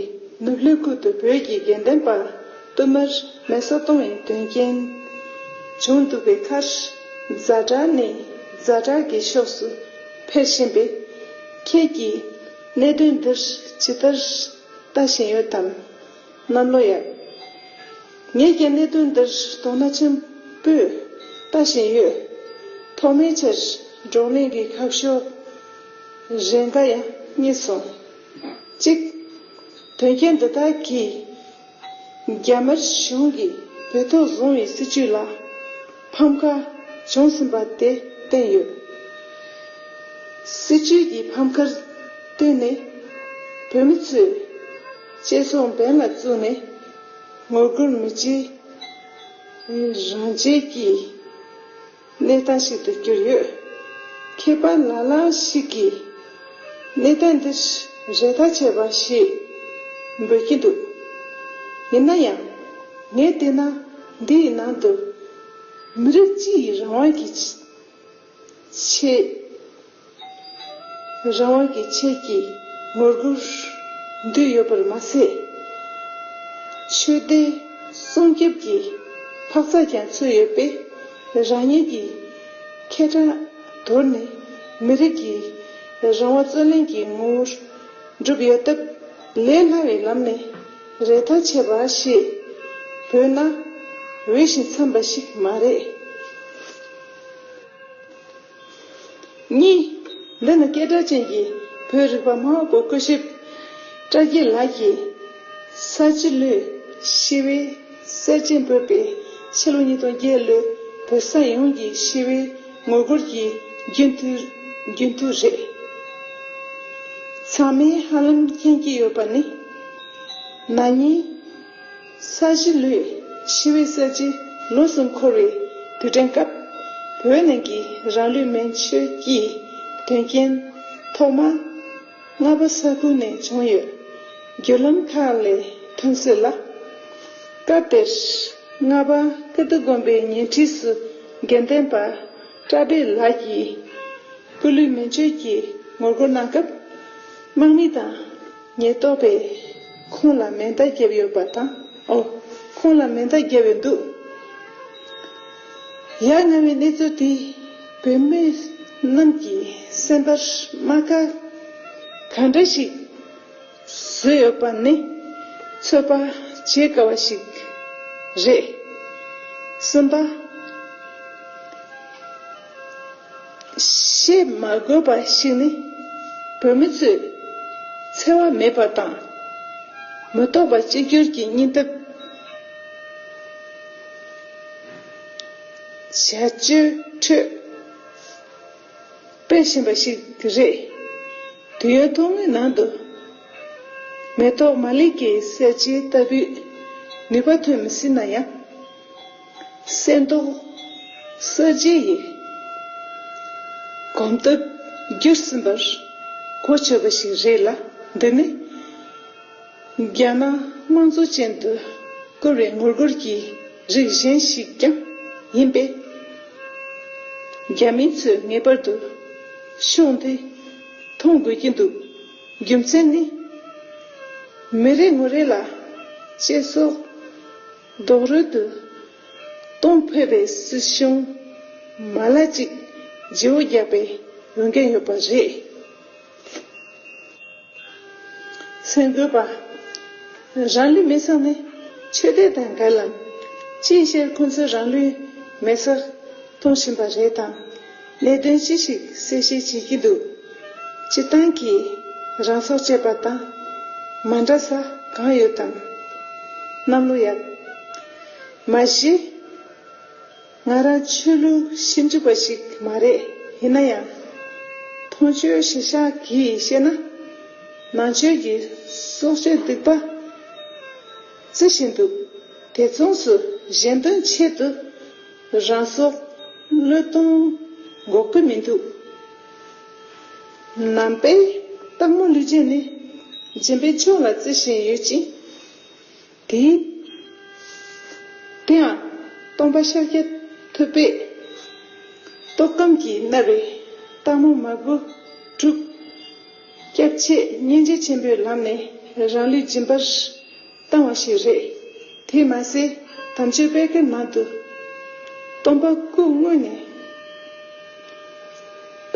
ནུབ་གླིང་ཁུལ་དུ་བོད་ཀྱི་དགེ་ལྡན་པ་བསྟུད་མར་མེ་སྲེག་གཏོང་བའི་དོན་རྐྱེན་བྱུང་འདུག་པའི་ཁར། ཛ་དྲག་ནས་ཛ་དྲག་གི་ཕྱོགས་སུ་འཕེལ་བཞིན་པས། ཁྱེད་ཀྱིས་གནད་དོན་འདིར་ཇི་ལྟར་ལྟ་བཞིན་ཡོད་དམ། གནམ་ལོ་ཡག་ངེད་ཀྱིས་གནད་དོན་འདིར་དོ་སྣང་ཆེན་པོས་ལྟ་བཞིན་ཡོད། ཐོག་མའི་ཆར་བགྲོ་གླེང་གི་ཁ་ཕྱོགས་རེ་འགའ་ཡང་རྙེད་སོང་། གཅིག་དོན་རྐྱེན་འདི་དག་གིས་རྒྱ་དམར་གཞུང་གིས་བོད་ཐོག་བཟུང་བའི་སྲིད་བྱུས་ལ་ཕམ་ཁ་བྱུང་ཟིན་པ་དེ་བསྟན་ཡོད། སྲིད་བྱུས་ཀྱི་ཕམ་ཁར་བརྟེན་ནས་བོད་མི་ཚོས་སྤྱི་ཚོགས་འབེན་ལ་བཙུགས་ནས། ངོ་རྒོལ་མི་བྱེད། རང་བྱེད་ཀྱི་གནས་སྟངས་ཤིག་ཏུ་གྱུར་ཡོད། མཁས་པ་ལ་ལ་ཞིག་གིས་གནས་སྟངས་འདི་རེ་ཐག་ཆད་པ་ཞེས་འབོད་ཀྱི་འདུག་ཡིན་ན་ཡང་། ངས་བལྟས་ན་འདིའི་ནང་དུ་མི་རིགས་སྤྱི་ཡི་རང་དབང་གི་ཆེད། རང་དབང་གི་ཆེད་ཀྱི་ངོ་རྒོལ་འདུས་ཡོད་པར་མ་ཟད། ཆོས་དད་སྲུང་སྐྱོབ་ཀྱི་འཕག་འཚག་ཀྱང་ཚུད་ཡོད་པས། རང་ཉིད་ཀྱི་ཁེ་གྲགས་དོར་ནས་མི་རིགས་ཀྱི་རང་དབང་རྩོད་ལེན་གྱི་ངོ་བོར་གྲུབ་ཡོད་སྟབས། ལས་སླ་བའི་ལམ་ནས་རེ་ཐག་ཆད་པ་ཞེས་འབོད་ན་འོས་ཤིང་འཚམས་པ་ཞིག་མ་རེད། གཉིས། འདི་ནི་སྐད་གྲགས་ཅན་གྱི་བོད་རིག་པ་མང་པོ་སྐུ་ཞབས་བཀྲ་རྒྱལ་ལགས་ཀྱིས་ས་བྱི་ལོའི་ཞི་བའི་གསར་བརྗེ་འབོད་པའི་ཕྱི་ལོ་ཉིས་སྟོང་བརྒྱད་ལོའི་བོད་ས་ཡོངས་ཀྱི་ཞི་བའི་ངོ་རྒོལ་གྱི་རྒྱུན་མཐུད་རྒྱུན་མཐུད་རེད། ཚང་མས་ཧ་ལམ་མཁྱེན་གྱི་ཡོད་པ་ནི། ན་ནིང་ས་བྱི་ལོའི་ཞི་བའི་གསར་བརྗེ་ལོ་གསུམ་འཁོར་བའི་དུས་དྲན་སྐབས། བོད་ནང་གི་རང་ལུས་མེ་མཆོད་ཀྱི་དོན་རྐྱེན་ཐོག་མ་རྔ་པ་ས་ཁུལ་ནས་བྱུང་ཡོད། བརྒྱུད་ལམ་ཁག་ལས་ཐོན་སྲིད་ལ། སྐབས་དེར་རྔ་པ་ཀིརྟི་དགོན་པའི་ཉེ་འཁྲིས་སུ་དགེ་ལྡན་པ་བཀྲ་བྷེ་ལགས་ཀྱིས་སྐུ་ལུས་མེ་མཆོད་ཀྱི་ངོ་རྒོལ་གནང་སྐབས། དམག་མི་དང་ཉེན་རྟོག་པས་ཁོང་ལ་མེ་མདའ་བརྒྱབ་ཡོད་པ་དང་། ཨོ། ཁོང་ལ་མེ་མདའ་བརྒྱབ་ཡོད་འདུག་ཡ་ང་བའི་གནས་ཚུལ་དེས་བོད་མི་རྣམས་ཀྱི་སེམས་པར་རྨ་ཁ་ག་འདྲ་ཞིག་བཟོས་ཡོད་པ་ནི་ཚོད་དཔག་བྱེད་དཀའ་བ་ཞིག་རེད། གསུམ་པ། བཤད་མ་དགོས་པ་ཞིག་ནི། བོད་མི་ཚོས་འཚེ་བ་མེད་པ་དང་། མི་རྟོག་པ་གཅིག་གྱུར་གྱི་སྙིང་སྟོབས་བྱ་སྤྱོད་ཁྲོད་སྤེལ་བཞིན་པ་ཞིག་རེད། དུས་ཡུན་ཐུང་ངུའི་ནང་དུ་མེ་ཏོག་མ་ལི་ཀའི་གསལ་བྱེད་ལྟ་བུའི་ནུས་པ་ཐོན་མི་སྲིད་ན་ཡང་། གསེར་མདོག་གསལ་བྱེད་ཡི་གོམ་སྟབས་བསྒྱུར་ཟིན་པར་གོ་ཆོད་པ་ཞིག་རེད་ལ། འདི་ནི་རྒྱ་ནག་དམངས་གཙོ་ཅན་དུ་བཀུར་བའི་ངོ་རྒོལ་གྱི་རིགས་གཞན་ཞིག་ཀྱང་ཡིན་པས། རྒྱ་མི་ཚོས་ངེས་པར་དུ་ཕྱོགས་འདི་མཐོང་དགོས་ཀྱི་འདུག་རྒྱུ་མཚན་ནི། མི་རེ་ངོ་རེ་ལ་གཅེས་སྲོག་རྡོག་རོལ་དུ་གཏོང་ཕོད་པའི་སྲིད་གཞུང་མ་ལག་ཅིག་བརྗེ་བོ་རྒྱག་པའི་འོས་འགན་ཡོད་པ་རེད། གསར་འགོད་པ། རང་ལུས་མེ་བསྲེགས་ནི་ཆོས་དད་དང་འགལ་ལམ། ཅིའི་ཕྱིར་ཁོང་ཚོས་རང་ལུས་མེ་བསྲེགས་གཏོང་བཞིན་པ་རེད་དམ། གནད་དོན་ཅི་ཞིག་གསལ་བཤད་བྱེད་ཀྱི་འདུག་སྤྱིར་བཏང་གི་རང་སྲོག་བཅད་པ་དང་མ་འདྲ་ས་གང་ཡོད་དམ། གནམ་ལོ་ཡག་མ་གཞི། ང་རང་ཆོས་ལུགས་ཞིབ་འཇུག་པ་ཞིག་མ་རེད། ཡིན་ན་ཡང་། མཐོང་ཆོས་གཞིར་བཞག་གིས་བཤད་ན། ནང་ཆོས་ཀྱི་སྲོག་གཅོད་སྡིག་པ་རྩི་བཞིན་འདུག་དེ་མཚུངས་སུ་གཞན་དོན་ཆེད་དུ་རང་སྲོག་བློས་གཏོང་འགོག་གི་མི་འདུག་ནང་པའི་སྟག་མོ་ལུས་སྦྱིན་ནི་སྦྱིན་པའི་ཕྱོགས་ལ་བརྩི་བཞིན་ཡོད་ཅིང་། དེའི། དེའང་སྟོན་པ་ཤཱཀྱ་ཐུབ་པས་ལྟོགས་སྐོམ་གྱིས་མནར་བའི་སྟག་མོ་མ་བུ་དྲུག་སྐྱབས་ཆེད་སྙིང་རྗེ་ཆེན་པོའི་ལམ་ནས་རང་ལུས་སྦྱིན་པར་བཏང་བ་ཞིག་རེད། དེས་མ་ཟད་དམ་ཆོས་པད་དཀར་ནང་དུ་སྟོན་པ་སྐུ་དངོས་ནས་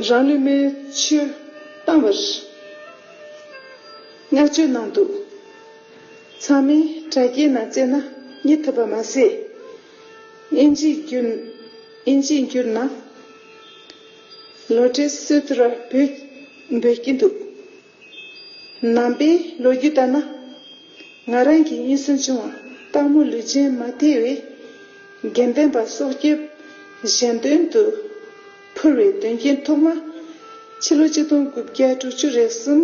རང་ལུས་མེ་མཆོད་བཏང་བར་བསྔགས་བརྗོད་གནང་འདུག་ཚང་མས་དྲ་རྒྱའི་ནང་བཙལ་ན་རྙེད་ཐུབ་པ་མ་ཟད། དབྱིན་ཇིའི་བསྒྱུར། དབྱིན་ཇིའི་བསྒྱུར་ན། ལོ་ཊེ་སུ་ཏྲ་འབོད། འབོད་ཀྱིན་འདུག་ནང་པའི་ལོ་རྒྱུས་ལྟར་ན། ང་རང་གི་དབྱིན་སུམ་ཆུང་བ་སྟག་མོ་ལུས་སྦྱིན་མ་ཐེ་བའི་དགེ་འདུན་པ་སྲོག་སྐྱོབ་གཞན་དོན་དུ་ཕུལ་བའི་དོན་རྐྱེན་ཐོག་མ་ཕྱི་ལོ་ཆིག་སྟོང་དགུ་བརྒྱ་དྲུག་ཅུ་རེ་གསུམ་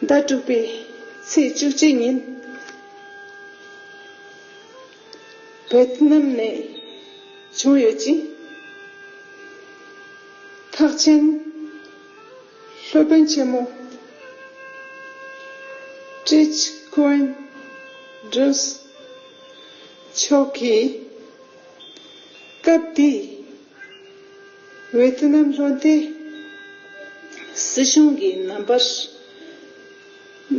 ཟླ་དྲུག་པའི་ཚེས་བཅུ་གཅིག་ཉིན་ཝེ་ཏི་ནམ་ནས་བྱུང་ཡོད་ཅིང་། ཐེག་ཆེན་སློབ་དཔོན་ཆེན་མོ་ཀྲིཆ་ཁོན་ཌུས་མཆོག་གིས་སྐབས་དེའི་ཝེ་ཏི་ནམ་ལྷོ་མཐའི་སྲིད་གཞུང་གི་ནང་པར་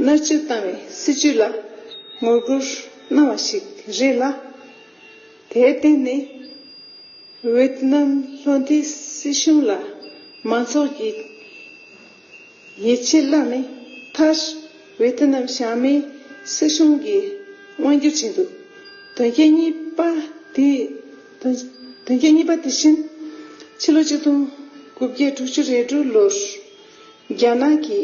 མནར་གཅོད་བཏང་བའི་སྲིད་བྱུས་ལ་ངོ་རྒོལ་གནང་བ་ཞིག་རེད་ལ། དེར་བརྟེན་ནས་ཝེ་ཏི་ནམ་ལྷོ་མཐའི་སྲིད་གཞུང་ལ་མང་ཚོགས་ཀྱིས་ཡིད་ཆེས་བརླགས་ནས་མཐར་ཝེ་ཏི་ནམ་བྱང་མའི་སྲིད་གཞུང་གིས་དབང་བསྒྱུར་བྱས་འདུག་དོན་རྐྱེན་གཉིས་པ་དེ། དོན། དོན་རྐྱེན་གཉིས་པ་དེ་བཞིན་ཕྱི་ལོ་ཆིག་སྟོང་དགུ་བརྒྱ་དྲུག་ཅུ་རེ་དྲུག་ལོར་རྒྱ་ནག་གི་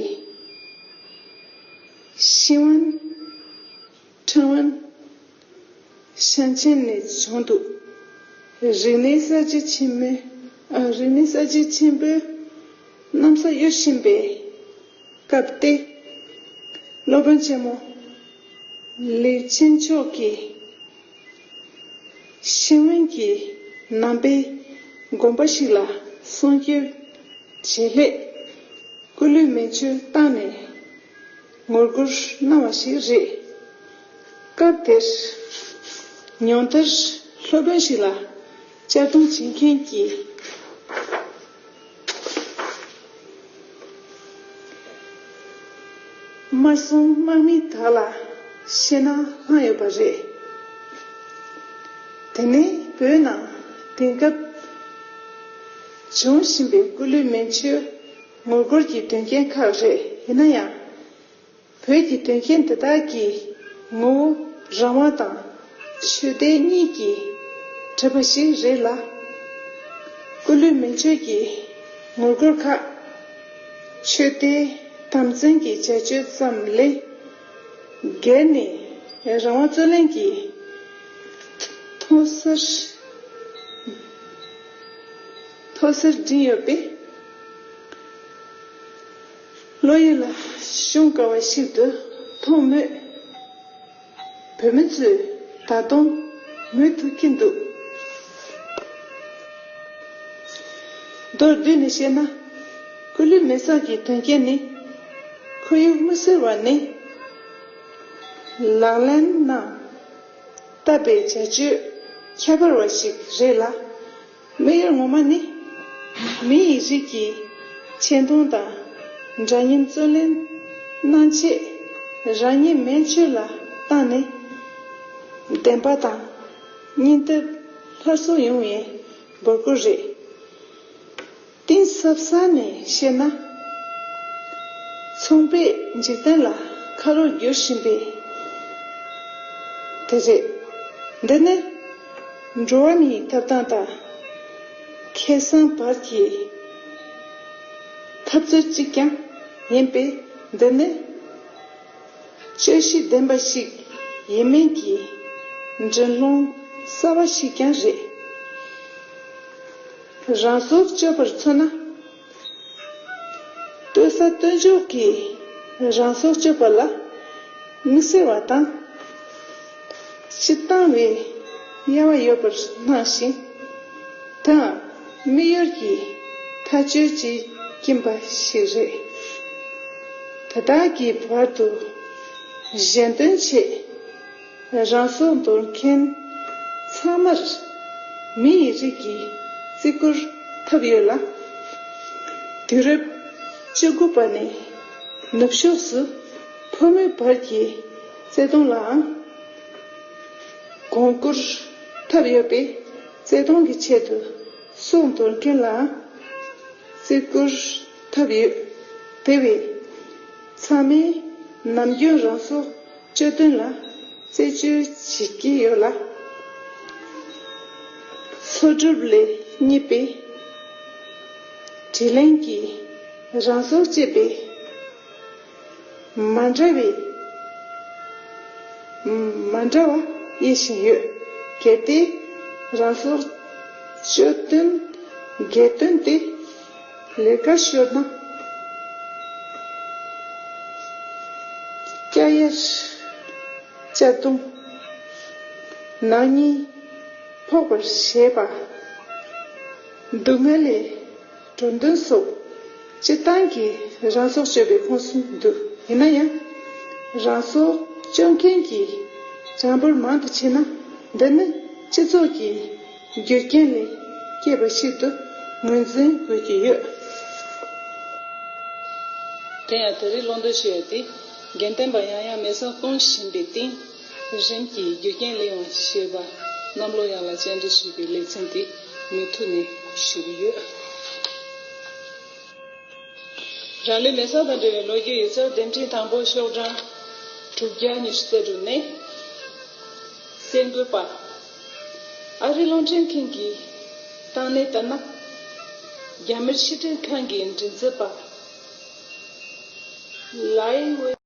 ཤིན་ཝན་ཁྲིན་ཝན་ཞན་ཆེན་ནས་བྱུང་འདུག་རིག་གནས་གསར་བརྗེ་ཆེན་མོའི། ཨ། རིག་གནས་གསར་བརྗེ་ཆེན་པོའི་གནམ་ས་གཡོ་བཞིན་པའི་སྐབས་ཏེ། སློབ་དཔོན་ཆེན་མོ་ལིའུ་ཆིན་མཆོག་གིས་ཤིན་ཝན་གྱི་ནང་པའི་དགོན་པ་ཞིག་ལ་སྲུང་སྐྱོབ་བྱེད་སླད་སྐུ་ལུས་མེ་མཆོད་བཏང་ནས་ངོ་རྒོལ་གནང་བ་ཞིག་རེད། སྐབས་དེར་ཉུང་མཐར་སློབ་དཔོན་ཞིག་ལ་གཅར་རྡུང་བྱེད་མཁན་གྱི་དམར་སྲུང་དམག་མི་དག་ལ་ཤི་ན་ལྷང་ཡོད་པ་རེད། དེ་ནི་བོད་ནང་དེང་སྐབས་འབྱུང་བཞིན་པའི་སྐུ་ལུས་མེ་མཆོད་ངོ་རྒོལ་གྱི་དོན་རྐྱེན་ཁག་རེད། ཡིན་ན་ཡང་། བོད་ཀྱི་དོན་རྐྱེན་འདི་དག་གི་ངོ་བོ་རང་དབང་དང་ཆོས་དད་གཉིས་ཀྱིས་གྲུབ་པ་ཞིག་རེད་ལ། སྐུ་ལུས་མེ་མཆོད་ཀྱི་ངོ་རྒོལ་ཁག་ཆོས་དད་དམ་བཙན་གྱི་བྱ་སྤྱོད་ཙམ་ལས་བརྒལ་ནས་རང་དབང་རྩོད་ལེན་གྱི་མཐོ་སར་མཐོ་སར་འགྲེང་ཡོད་པས། བློ་ཡུལ་ལ་ཤོང་དཀའ་བ་ཞིག་ཏུ་མཐོང་མོད། བོད་མི་ཚོས་ད་དུང་མོས་ཐུབ་ཀྱིན་འདུག་མདོར་བསྡུས་ནས་བཤད་ན། སྐུ་ལུས་མེ་བསྲེགས་ཀྱི་དོན་རྐྱེན་ནི། ཁོར་ཡུག་མི་སེར་བ་ནི། ལག་ལེན་ནང་བསྟར་བའི་བྱ་སྤྱོད་ཁྱད་པར་བ་ཞིག་རེད་ལ། དམིགས་ཡུལ་ངོ་མ་ནི། མི་ཡི་རིགས་ཀྱི་ཆེ་མཐོང་དང་འདྲ་མཉམ་རྩོད་ལེན་གནང་ཆེད་རང་ཉིད་མེ་མཆོད་ལ་བཏང་ནས་བདེན་པ་དང་སྙིང་སྟོབས་སླར་གསོ་ཡོང་བའི་འབོད་སྐུལ་རེད། གཏིང་ཟབ་ས་ནས་བཤད་ན། ཚོང་པས་འཇིག་རྟེན་ལ་ཁ་ལོ་བསྒྱུར་བཞིན་པའི་དེ་རེད། འདི་ནི་འགྲོ་བ་མིའི་ཐོབ་ཐང་དང་ཁེ་བཟང་བར་གྱི་འཐབ་རྩོད་ཅིག་ཀྱང་ཡིན་པས། འདི་ནི་དཔྱད་གཞི་ལྡན་པ་ཞིག་ཡིན་མིན་གྱི་ འགྲན་སློང་གསར་བ་ཞིག་ཀྱང་རེད། རང་སྲོག་གཅོད་པར་མཚོན་ན། ལྟོས་ས་ལྟོས་འཇོག་གིས་རང་སྲོག་གཅོད་པ་ལ་མི་གསོད་པ་དང་། སྤྱིར་བཏང་བའི་དབྱེ་བ་ཡོད་པར་སྣང་ཞིང་། དེའང་དམིགས་ཡུལ་གྱི་ཐག་གཅོད་ཀྱི་རྐྱེན་པ་ཞིག་རེད། དེ་དག་གི་བར་དུ་གཞན་དོན་ཆེད་རང་སྲོག་འདོར་མཁན་ཚང་མར་མི་ཡི་རིགས་ཀྱིས་བརྩི་བཀུར་ཐོབ་ཡོད་ལ། དུས་རབས་བཅུ་དགུ་པ་ནས་ནུབ་ཕྱོགས་སུ་ཕོ་མོའི་བར་གྱི་བརྩེ་དུང་ལའང་གོང་བཀུར་ཐོབ་ཡོད་པས། བརྩེ་དུང་གི་ཆེད་དུ་སྲོག་འདོར་མཁན་ལའང་བརྩི་བཀུར་ཐོབ་ཡོད། དེ་བས་ཚང་མས་ནམ་རྒྱུན་རང་སྲོག་གཅོད་དོན་ལ་རྩད་གཅོད་བྱེད་ཀྱི་ཡོད་ལ། མཚོ་གྲུབ་ལས་རྙེད་པའི་དྲིས་ལན་གྱིས་རང་སྲོག་བཅད་པའི་མ་འདྲ་བའི་མ་འདྲ་བ་དབྱེ་བཞིན་ཡོད། གལ་ཏེ་རང་སྲོག་གཅོད་དོན་སྒེར་དོན་ཏེ་ལས་ཀར་ཤོར་ན། སྐྱ་གཡའ་སྐྱ་གདུང་ནག་ཉེས་ཕོག་པར་བྱེད་པ། སྡུག་བསྔལ་ལས་གྲོལ་དོན་སོགས་སྤྱིར་བཏང་གི་རང་སྲོག་གཅོད་པའི་ཁོངས་སུ་འདུ། ཡིན་ན་ཡང་། རང་སྲོག་གཅོད་མཁན་གྱི་གྲངས་འབོར་མང་དུ་ཕྱིན་ན། འདི་ནི་སྤྱི་ཚོགས་ཀྱི་རྒྱུ་རྐྱེན་ལས་སྐྱེས་པ་ཞིག་ཏུ་ངོས་འཛིན་དགོས་ཀྱི་ཡོད། དེ་ཡང་དེ་རིང་ཀློག་འདོན་ཞུ་ཡ་དེ། རྒན་བསྟན་པ་ཡང་ཡང་མེ་སྲེག་གཏོང་བཞིན་པའི་སྟེང་། རིམ་གྱིས་རྒྱུ་རྐྱེན་ལས་ཡོང་ཞེས་པ། གནམ་ལོ་ཡག་ལ་བཅར་འདྲི་ཞུས་པའི་ལེ་ཚན་དེ་མུ་མཐུད་ནས་ཞུ་གི་ཡོད། རང་ལུས་མེ་སྲེག་དང་འབྲེལ་བའི་ལོ་རྒྱུས་ཡིག་ཚགས་འདེམས་ཐིག་དང་པོ་ཤོག་གྲངས་དྲུག་བརྒྱ་ཉི་ཤུ་རྩ་དྲུག་ནས། གསར་འགོད་པ། ཨ་རིའི་རླུང་འཕྲིན་ཁང་གི་དངོས་གནས་ལྟར་ན། རྒྱ་མིར་ཕྱི་དྲིལ་ཁང་གི་མགྲིན་ཚབ་པ། ལའི་ཝེ།